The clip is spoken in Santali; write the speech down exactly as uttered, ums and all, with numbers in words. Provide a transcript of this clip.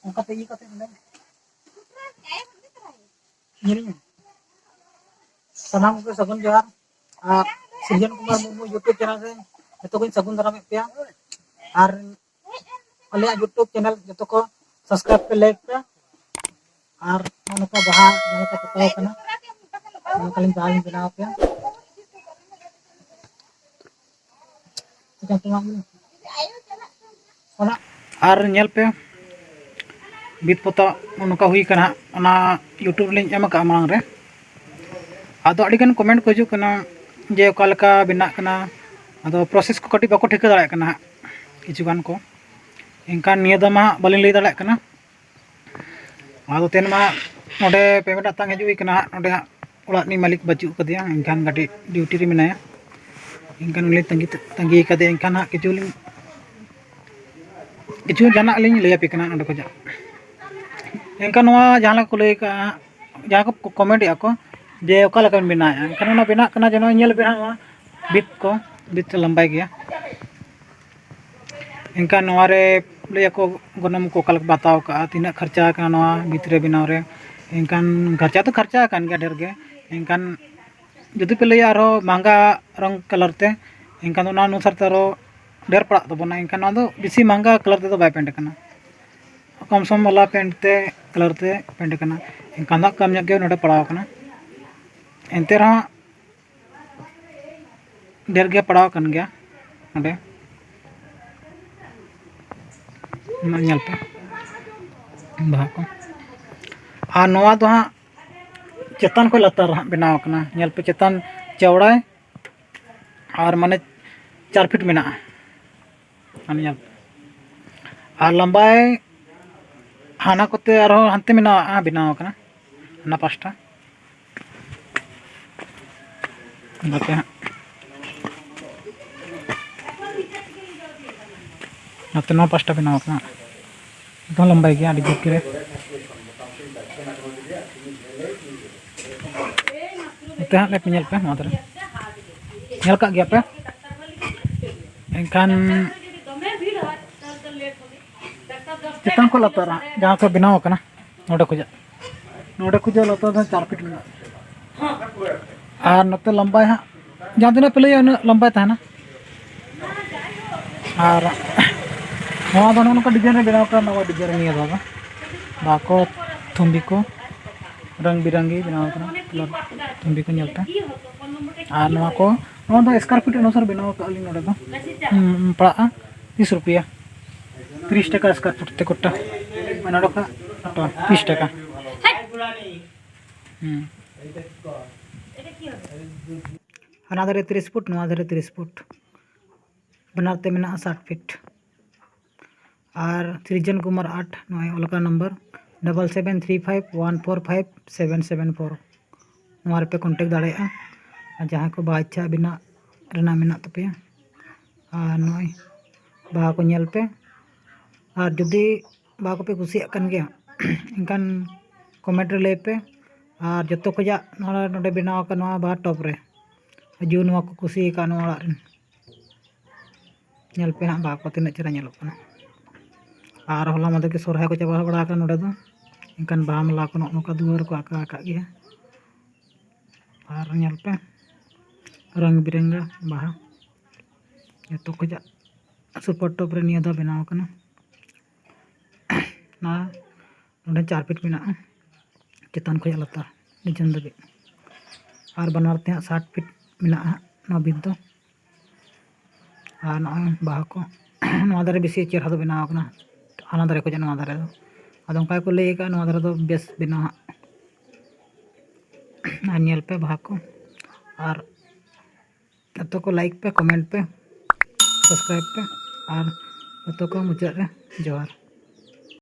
ᱚᱱᱠᱟᱛᱮ ᱤᱭᱟᱹ ᱠᱟᱛᱮ ᱱᱚᱰᱮ ᱧᱮᱞᱤᱧ ᱢᱮ᱾ ᱥᱟᱱᱟᱢ ᱠᱚᱜᱮ ᱥᱟᱹᱜᱩᱱ ᱡᱚᱦᱟᱨ᱾ ᱟᱨ ᱥᱤᱨᱡᱚᱱ ᱠᱩᱢᱟᱨ ᱢᱩᱨᱢᱩ YouTube ᱪᱮᱱᱮᱞ ᱨᱮ ᱡᱚᱛᱚ ᱠᱚᱧ ᱥᱟᱹᱜᱩᱱ ᱫᱟᱨᱟᱢᱮᱫ ᱯᱮᱭᱟ᱾ ᱟᱨ ᱟᱞᱮᱭᱟᱜ YouTube ᱪᱮᱱᱮᱞ ᱡᱚᱛᱚ ᱠᱚ subscribe ᱯᱮ, like ᱯᱮ᱾ ᱟᱨ ᱱᱚᱜᱼᱚ ᱱᱚᱝᱠᱟ ᱵᱟᱦᱟ ᱡᱟᱦᱟᱸ ᱞᱮᱠᱟ ᱯᱚᱛᱟᱣ ᱠᱟᱱᱟ, ᱱᱚᱝᱠᱟᱞᱤᱧ ᱵᱟᱦᱟᱞᱤᱧ ᱵᱮᱱᱟᱣ ᱯᱮᱭᱟ᱾ ᱚᱱᱟ ᱟᱨ ᱧᱮᱞ ᱯᱮ, ᱵᱷᱤᱛ ᱯᱚᱛᱟᱣ ᱱᱚᱝᱠᱟ ᱦᱩᱭ ᱠᱟᱱᱟ ᱦᱟᱸᱜ, ᱚᱱᱟ YouTube ᱨᱮᱞᱤᱧ ᱮᱢ ᱟᱠᱟᱫᱼᱟ ᱢᱟᱲᱟᱝ ᱨᱮ᱾ ᱟᱫᱚ ᱟᱹᱰᱤᱜᱟᱱ comment ᱠᱚ ᱦᱤᱡᱩᱜ ᱠᱟᱱᱟ ᱡᱮ ᱚᱠᱟ ᱞᱮᱠᱟ ᱵᱮᱱᱟᱜ ᱠᱟᱱᱟ, ᱟᱫᱚ process ᱠᱚ ᱠᱟᱹᱴᱤᱡ ᱵᱟᱠᱚ ᱴᱷᱤᱠᱟᱹ ᱫᱟᱲᱮᱭᱟᱜ ᱠᱟᱱᱟ ᱦᱟᱸᱜ ᱠᱤᱪᱷᱩ ᱜᱟᱱ ᱠᱚ᱾ ᱮᱱᱠᱷᱟᱱ ᱱᱤᱭᱟᱹ ᱫᱚ ᱢᱟ ᱦᱟᱸᱜ ᱵᱟᱹᱞᱤᱧ ᱞᱟᱹᱭ ᱫᱟᱲᱮᱭᱟᱜ ᱠᱟᱱᱟ᱾ ᱟᱫᱚ ᱛᱮᱦᱮᱧ ᱢᱟ ᱱᱚᱰᱮ payment ᱟᱛᱟᱝ ᱦᱤᱡᱩᱜ ᱦᱩᱭ ᱠᱟᱱᱟ ᱦᱟᱸᱜ, ᱱᱚᱰᱮ ᱦᱟᱸᱜ ᱚᱲᱟᱜ ᱨᱤᱱᱤᱡ ᱢᱟᱹᱞᱤᱠ ᱵᱟᱹᱪᱩᱜ ᱟᱠᱟᱫᱮᱭᱟ, ᱮᱱᱠᱷᱟᱱ ᱠᱟᱹᱴᱤᱡ duty ᱨᱮ ᱢᱮᱱᱟᱭᱟ᱾ ᱮᱱᱠᱷᱟᱱ ᱩᱱᱤ ᱛᱟᱺᱜᱤ, ᱛᱟᱺᱜᱤ ᱠᱟᱫᱮᱭᱟ᱾ ᱮᱱᱠᱷᱟᱱ ᱦᱟᱸᱜ ᱠᱤᱪᱷᱩ ᱞᱤᱧ, ᱠᱤᱪᱷᱩ ᱡᱟᱦᱟᱱᱟᱜ ᱞᱤᱧ ᱞᱟᱹᱭ ᱟᱯᱮ ᱠᱟᱱᱟ ᱱᱚᱰᱮ ᱠᱷᱚᱱᱟᱜ᱾ ᱮᱱᱠᱷᱟᱱ ᱱᱚᱣᱟ ᱡᱟᱦᱟᱸ ᱞᱮᱠᱟ ᱠᱚ ᱞᱟᱹᱭ ᱠᱟᱜᱼᱟ, ᱡᱟᱦᱟᱸ ᱠᱚ comment ᱮᱫᱼᱟ ᱠᱚ ᱡᱮ ᱚᱠᱟ ᱞᱮᱠᱟ ᱵᱮᱱ ᱵᱮᱱᱟᱣᱮᱫᱼᱟ, ᱮᱱᱠᱷᱟᱱ ᱚᱱᱟ ᱵᱮᱱᱟᱜ ᱠᱟᱱᱟ ᱡᱮ ᱱᱚᱜᱼᱚᱭ ᱧᱮᱞ ᱵᱮᱱ ᱦᱟᱸᱜ ᱱᱚᱣᱟ ᱵᱷᱤᱛ ᱠᱚ, ᱵᱷᱤᱛ ᱛᱮ ᱞᱟᱢᱵᱟᱭ ᱜᱮᱭᱟ᱾ ᱮᱱᱠᱷᱟᱱ ᱱᱚᱣᱟ ᱨᱮ ᱞᱟᱹᱭ ᱟᱠᱚ ᱜᱚᱱᱚᱝ ᱠᱚ ᱚᱠᱟ ᱞᱮᱠᱟ ᱠᱚ ᱦᱟᱛᱟᱣ ᱠᱟᱜᱼᱟ, ᱛᱤᱱᱟᱹᱜ ᱠᱷᱚᱨᱪᱟ ᱟᱠᱟᱱᱟ ᱱᱚᱣᱟ ᱵᱷᱤᱛ ᱨᱮ ᱵᱮᱱᱟᱣ ᱨᱮ᱾ ᱮᱱᱠᱷᱟᱱ ᱠᱷᱚᱨᱪᱟ ᱫᱚ ᱠᱷᱚᱨᱪᱟ ᱟᱠᱟᱱ ᱜᱮᱭᱟ ᱰᱷᱮᱨ ᱜᱮ, ᱮᱱᱠᱷᱟᱱ ᱡᱩᱫᱤ ᱯᱮ ᱞᱟᱹᱭᱟ ᱟᱨᱦᱚᱸ ᱢᱟᱦᱟᱝᱜᱟ ᱨᱚᱝ colour ᱛᱮ, ᱮᱱᱠᱷᱟᱱ ᱫᱚ ᱚᱱᱟ ᱚᱱᱩᱥᱟᱨ ᱛᱮ ᱟᱨᱦᱚᱸ ᱰᱷᱮᱨ ᱯᱟᱲᱟᱜ ᱛᱟᱵᱚᱱᱟ᱾ ᱮᱱᱠᱷᱟᱱ ᱱᱚᱣᱟ ᱫᱚ ᱵᱮᱥᱤ ᱢᱟᱦᱟᱝᱜᱟ colour ᱛᱮᱫᱚ ᱵᱟᱭ paint ᱠᱟᱱᱟ, ᱠᱚᱢ ᱥᱚᱢ ᱵᱟᱞᱟ paint ᱛᱮ, colour ᱛᱮ paint ᱠᱟᱱᱟ᱾ ᱮᱱᱠᱷᱟᱱ ᱫᱚ ᱦᱟᱸᱜ ᱠᱚᱢ ᱧᱚᱜ ᱜᱮ ᱱᱚᱰᱮ ᱯᱟᱲᱟᱣ ᱠᱟᱱᱟ᱾ ᱮᱱᱛᱮ ᱨᱮᱦᱚᱸ ᱰᱷᱮᱨ ᱜᱮ ᱯᱟᱲᱟᱣ ᱟᱠᱟᱱ ᱜᱮᱭᱟ ᱱᱚᱰᱮ᱾ ᱱᱚᱣᱟ ᱧᱮᱞ ᱯᱮ, ᱵᱟᱦᱟ ᱠᱚ᱾ ᱟᱨ ᱱᱚᱣᱟ ᱫᱚ ᱦᱟᱸᱜ ᱪᱮᱛᱟᱱ ᱠᱷᱚᱱ ᱞᱟᱛᱟᱨ ᱦᱟᱸᱜ ᱵᱮᱱᱟᱣ ᱠᱟᱱᱟ᱾ ᱧᱮᱞ ᱯᱮ, ᱪᱮᱛᱟᱱ ᱪᱚᱣᱲᱟᱭ ᱟᱨ ᱢᱟᱱᱮ ᱪᱟᱨ feet ᱢᱮᱱᱟᱜᱼᱟ᱾ ᱟᱨ ᱧᱮᱞ ᱯᱮ, ᱟᱨ ᱞᱟᱢᱵᱟᱭ ᱦᱟᱱᱟ ᱠᱚᱛᱮ ᱟᱨᱦᱚᱸ ᱦᱟᱱᱛᱮ ᱢᱮᱱᱟᱜᱼᱟ, ᱵᱮᱱᱟᱣ ᱠᱟᱱᱟ ᱦᱟᱱᱟ ᱯᱟᱥᱴᱟ᱾ ᱱᱚᱛᱮ ᱦᱟᱸᱜ, ᱱᱚᱛᱮ ᱱᱚᱣᱟ ᱯᱟᱥᱴᱟ ᱵᱮᱱᱟᱣ ᱠᱟᱱᱟ, ᱮᱠᱫᱚᱢ ᱞᱟᱢᱵᱟᱭ ᱜᱮᱭᱟ, ᱟᱹᱰᱤ ᱡᱳᱨ ᱜᱮ᱾ ᱱᱚᱛᱮ ᱦᱟᱸᱜ ᱞᱮ ᱧᱮᱞ ᱯᱮ, ᱱᱚᱣᱟ ᱫᱷᱟᱨᱮ ᱧᱮᱞ ᱠᱟᱜ ᱜᱮᱭᱟ ᱯᱮ᱾ ᱮᱱᱠᱷᱟᱱ ᱪᱮᱛᱟᱱ ᱠᱷᱚᱱ ᱞᱟᱛᱟᱨ ᱦᱟᱸᱜ ᱡᱟᱦᱟᱸ ᱠᱚ ᱵᱮᱱᱟᱣ ᱟᱠᱟᱱᱟ, ᱱᱚᱸᱰᱮ ᱠᱷᱚᱱᱟᱜ, ᱱᱚᱸᱰᱮ ᱠᱷᱚᱱᱟᱜ ᱞᱟᱛᱟᱨ ᱫᱚ ᱪᱟᱨ ᱯᱷᱤᱴ ᱢᱮᱱᱟᱜᱼᱟ᱾ ᱟᱨ ᱱᱚᱛᱮ ᱞᱟᱢᱵᱟᱭ ᱦᱟᱸᱜ ᱡᱟᱦᱟᱸ ᱛᱤᱱᱟᱹᱜ ᱯᱮ ᱞᱟᱹᱭᱟ, ᱩᱱᱟᱹᱜ ᱞᱟᱢᱵᱟᱭ ᱛᱟᱦᱮᱱᱟ᱾ ᱟᱨ ᱱᱚᱣᱟ ᱫᱚ ᱱᱚᱜᱼᱚ ᱱᱚᱝᱠᱟ ᱰᱤᱡᱟᱭᱤᱱ ᱨᱮ ᱵᱮᱱᱟᱣ ᱠᱟᱱᱟ, ᱱᱟᱣᱟ ᱰᱤᱡᱟᱭᱤᱱ ᱨᱮ ᱱᱤᱭᱟᱹ ᱫᱷᱟᱣ ᱫᱚ᱾ ᱵᱟᱦᱟ ᱠᱚ, ᱛᱷᱩᱢᱵᱤ ᱠᱚ, ᱨᱚᱝ ᱵᱤᱨᱚᱝᱜᱤ ᱵᱮᱱᱟᱣ ᱠᱟᱱᱟ, ᱠᱟᱞᱟᱨ ᱛᱷᱩᱢᱵᱤ ᱠᱚ ᱧᱮᱞ ᱯᱮ᱾ ᱟᱨ ᱱᱚᱣᱟ ᱠᱚ, ᱱᱚᱣᱟ ᱫᱚ ᱥᱠᱚᱭᱟᱨ ᱯᱷᱤᱴ ᱚᱱᱩᱥᱟᱨ ᱵᱮᱱᱟᱣ ᱠᱟᱜᱼᱟ ᱞᱤᱧ ᱱᱚᱰᱮ ᱫᱚ᱾ ᱦᱩᱸ, ᱯᱟᱲᱟᱜᱼᱟ ᱛᱤᱥ ᱨᱩᱯᱤᱭᱟ, ᱛᱤᱨᱤᱥ ᱴᱟᱠᱟ ᱥᱠᱚᱭᱟᱨ ᱯᱷᱤᱴ ᱛᱮ ᱠᱚᱴᱟ᱾ ᱱᱚᱰᱮ ᱠᱷᱚᱱ ᱛᱤᱨᱤᱥ ᱴᱟᱠᱟ᱾ ᱦᱩᱸ᱾ ᱦᱟᱱᱟ ᱫᱷᱟᱨᱮ ᱛᱤᱨᱤᱥ ᱯᱷᱩᱴ, ᱱᱚᱣᱟ ᱫᱷᱟᱨᱮ ᱛᱤᱨᱤᱥ ᱯᱷᱩᱴ, ᱵᱟᱱᱟᱨ ᱛᱮ ᱢᱮᱱᱟᱜᱼᱟ ᱥᱟᱴ ᱯᱷᱤᱴ᱾ ᱟᱨ ᱥᱨᱤᱡᱚᱱ ᱠᱩᱢᱟᱨ ᱟᱴ, ᱱᱚᱜᱼᱚᱭ ᱚᱞ ᱟᱠᱟᱱ number double seven three five one four five seven seven four. ᱱᱚᱣᱟ ᱨᱮᱯᱮ ᱠᱚᱱᱴᱮᱠᱴ ᱫᱟᱲᱮᱭᱟᱜᱼᱟ᱾ ᱟᱨ ᱡᱟᱦᱟᱸᱭ ᱠᱚ ᱵᱟᱦᱟ ᱤᱪᱪᱷᱟ ᱵᱮᱱᱟᱜ ᱨᱮᱱᱟᱜ ᱢᱮᱱᱟᱜ ᱛᱟᱯᱮᱭᱟ, ᱟᱨ ᱱᱚᱜᱼᱚᱭ ᱵᱟᱦᱟ ᱠᱚ ᱧᱮᱞ ᱯᱮ᱾ ᱟᱨ ᱡᱩᱫᱤ ᱵᱟᱦᱟ ᱠᱚᱯᱮ ᱠᱩᱥᱤᱭᱟᱜ ᱠᱟᱱ ᱜᱮᱭᱟ, ᱮᱱᱠᱷᱟᱱ ᱠᱚᱢᱮᱱᱴ ᱨᱮ ᱞᱟᱹᱭ ᱯᱮ᱾ ᱟᱨ ᱡᱚᱛᱚ ᱠᱷᱚᱡᱟᱜ ᱱᱚᱣᱟ ᱱᱚᱰᱮ ᱵᱮᱱᱟᱣ ᱟᱠᱟᱱ ᱱᱚᱣᱟ ᱵᱟᱦᱟ ᱴᱚᱯ ᱨᱮ ᱡᱩ ᱱᱚᱣᱟ ᱠᱚ ᱠᱩᱥᱤ ᱟᱠᱟᱫ ᱱᱚᱣᱟ ᱚᱲᱟᱜ ᱨᱮᱱ᱾ ᱧᱮᱞ ᱯᱮ ᱦᱟᱸᱜ ᱵᱟᱦᱟ ᱠᱚ ᱛᱤᱱᱟᱹᱜ ᱪᱮᱦᱨᱟ ᱧᱮᱞᱚᱜ ᱠᱟᱱᱟ᱾ ᱟᱨ ᱦᱚᱞᱟ ᱢᱟᱫᱷᱮᱨ ᱜᱮ ᱥᱚᱨᱦᱟᱭ ᱠᱚ ᱪᱟᱵᱟ ᱵᱟᱲᱟ ᱟᱠᱟᱱᱟ ᱱᱚᱰᱮ ᱫᱚ, ᱮᱱᱠᱷᱟᱱ ᱵᱟᱦᱟ ᱢᱟᱞᱟ ᱠᱚ ᱱᱚᱜᱼᱚ ᱱᱚᱝᱠᱟ ᱫᱩᱣᱟᱹᱨ ᱨᱮᱠᱚ ᱟᱠᱟ ᱟᱠᱟᱫ ᱜᱮᱭᱟ᱾ ᱟᱨ ᱧᱮᱞ ᱯᱮ ᱨᱚᱝ ᱵᱤᱨᱚᱝᱜᱟ ᱵᱟᱦᱟ, ᱡᱚᱛᱚ ᱠᱷᱚᱡᱟᱜ ᱥᱩᱯᱟᱨ ᱴᱚᱯ ᱨᱮ ᱱᱤᱭᱟᱹ ᱫᱚ ᱵᱮᱱᱟᱣ ᱠᱟᱱᱟ᱾ ᱱᱚᱣᱟ ᱱᱚᱰᱮ ᱪᱟᱨ ᱯᱷᱤᱴ ᱢᱮᱱᱟᱜᱼᱟ, ᱪᱮᱛᱟᱱ ᱠᱷᱚᱡᱟᱜ ᱞᱟᱛᱟᱨ ᱱᱤᱪᱟᱹᱱ ᱫᱷᱟᱹᱵᱤᱡ᱾ ᱟᱨ ᱵᱟᱱᱟᱨ ᱛᱮ ᱦᱟᱸᱜ ᱥᱟᱴ ᱯᱷᱤᱴ ᱢᱮᱱᱟᱜᱼᱟ ᱦᱟᱸᱜ ᱱᱚᱣᱟ ᱵᱷᱤᱛ ᱫᱚ᱾ ᱟᱨ ᱱᱚᱜᱼᱚᱭ ᱵᱟᱦᱟ ᱠᱚ ᱱᱚᱣᱟ ᱫᱷᱟᱨᱮ ᱵᱮᱥᱤ ᱪᱮᱦᱨᱟ ᱫᱚ ᱵᱮᱱᱟᱣ ᱠᱟᱱᱟ, ᱦᱟᱱᱟ ᱫᱷᱟᱨᱮ ᱠᱷᱚᱡᱟᱜ ᱱᱚᱣᱟ ᱫᱷᱟᱨᱮ ᱫᱚ᱾ ᱟᱫᱚ ᱚᱱᱠᱟ ᱜᱮᱠᱚ ᱞᱟᱹᱭ ᱟᱠᱟᱫᱼᱟ, ᱱᱚᱣᱟ ᱫᱷᱟᱨᱮ ᱫᱚ ᱵᱮᱥ ᱵᱮᱱᱟᱣ ᱦᱟᱸᱜ᱾ ᱟᱨ ᱧᱮᱞ ᱯᱮ ᱵᱟᱦᱟ ᱠᱚ, ᱟᱨ ᱡᱚᱛᱚ ᱠᱚ ᱞᱟᱭᱤᱠ ᱯᱮ, ᱠᱚᱢᱮᱱᱴ ᱯᱮ, ᱥᱟᱵᱥᱠᱨᱟᱭᱤᱵ ᱯᱮ, ᱟᱨ ᱡᱚᱛᱚ ᱠᱚ ᱢᱩᱪᱟᱹᱫ ᱨᱮ ᱡᱚᱦᱟᱨ᱾